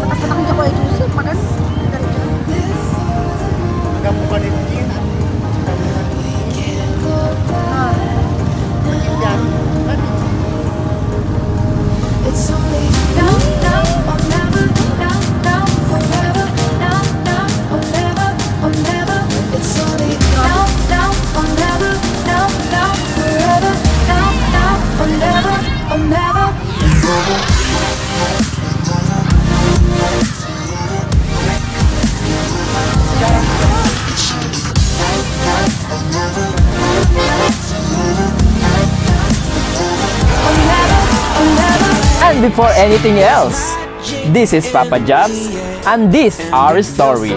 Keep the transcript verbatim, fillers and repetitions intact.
Nakapatang niya ko ay Joseph, pagan. Agak mo ka ni Tina. Ah. It's only now, now or never, now, now forever, now, now or never, or never. It's only now, now or never, now, now forever, now, now or never, or never. And before anything else, this is Papa Jobs, and this our story.